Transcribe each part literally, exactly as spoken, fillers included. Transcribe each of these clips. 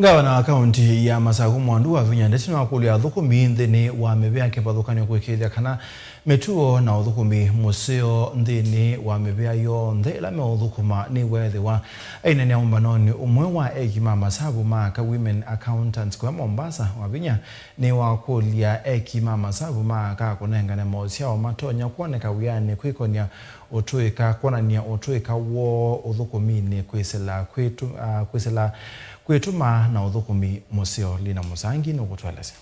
Ngavana wa kaunti ya Masaku Mwandu Wavinya Ndeti nĩwakũlya athũkũmi nthĩnĩ wa mĩvĩa kĩvathũkany'o kũĩkĩĩthya kana mĩtuo na ũthũkũmi mũseo nthĩnĩ wa mĩvĩa yonthe ĩla meũthũkũma nĩweethĩwa. Aineenea ũmbanonĩ ũmwe wa eki ma masavu ma aka Women Accountants kũya Mombasa, Wavinya nĩwakũlya eki ma masavu ma aka kũnengane maũsyao matonya kwoneka wĩanĩ kwĩkonya ũtũĩka, kwonany'a ũtũĩka woo ũthũkũminĩ, kwĩsĩla kwĩtu-, ah, kwĩsĩla kwĩtũma na ũthũkũmi mũseo. Lina Mũsangi nũkũtũelesya.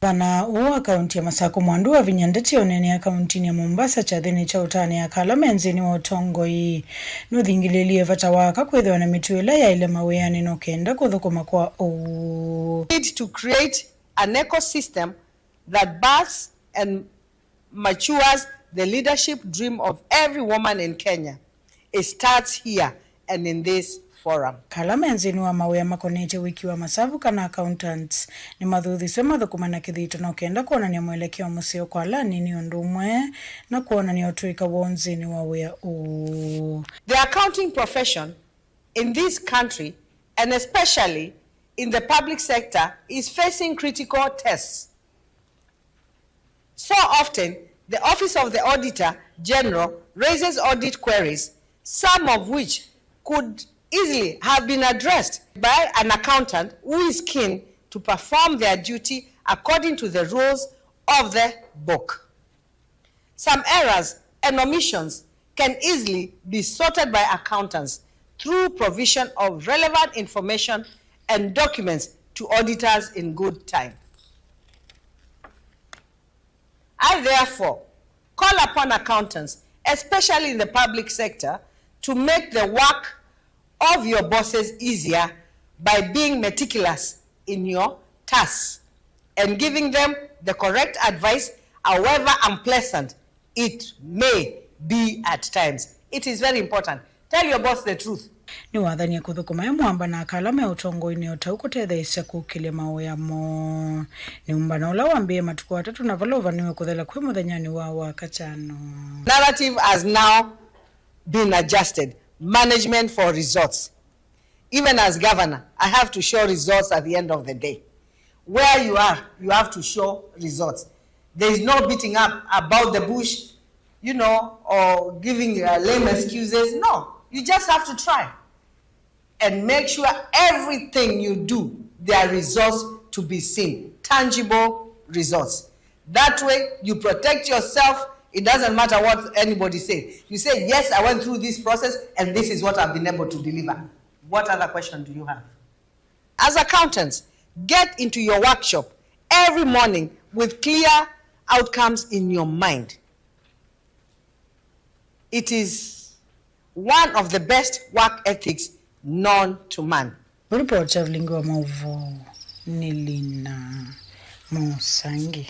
Ngavana ũũ wa kaunti ya Masaku Mwandu Wavinya Ndeti oneenea kauntinĩ ya Mombasa kyathĩnĩ kya ũtanĩa aka ala me nthĩnĩ wa ũtongoi. Nũthingĩlĩĩlye vata wa aka kwĩthĩwa na mĩtuo ĩla yaĩle mawĩanĩ no kenda kũthũkũma kwa ũw'o. Need to create an ecosystem that births and matures the leadership dream of every woman in Kenya. It starts here and in this forum. Kala me nthĩnĩ wa mawĩa makonetye wĩki wa masavu kana accountants nĩmathuthĩsw'e mathũkũme na kĩthito no kenda kwonany'a mwelekeo mũseo kwa ala anini ũndũ ũmwe na kwonany'a ũtũĩka woo nthĩnĩ wa wĩa ũũ. The accounting profession in this country, and especially in the public sector, is facing critical tests. So often, the Office of the Auditor General raises audit queries, some of which could easily have been addressed by an accountant who is keen to perform their duty according to the rules of the book. Some errors and omissions can easily be sorted by accountants through provision of relevant information and documents to auditors in good time. I therefore call upon accountants, especially in the public sector, to make the work of your bosses easier by being meticulous in your tasks and giving them the correct advice, however unpleasant it may be at times. It is very important. Tell your boss the truth. Nĩwathanie kũthũkũma e mwamba na aka ala me ũtongoinĩ o tau kũtetheesya kũkĩlya mawĩa moo. Nĩ ũmbano ũla wambĩĩe matukũ atatũ na vala ũvanĩwe kũthela kwĩ mũthenyanĩ wa Wakatano. Narrative has now been adjusted. Management for results. Even as governor, I have to show results at the end of the day. Where you are, you have to show results. There is no beating up about the bush, you know, or giving, uh, lame excuses. No, you just have to try and make sure everything you do, there are results to be seen, tangible results. That way, you protect yourself. It doesn't matter what anybody says. You say, "Yes, I went through this process, and this is what I've been able to deliver." What other question do you have? As accountants, get into your workshop every morning with clear outcomes in your mind. It is one of the best work ethics known to man. Ripoti ya vilingi wa maũvoo nĩ Lina Mũsangi.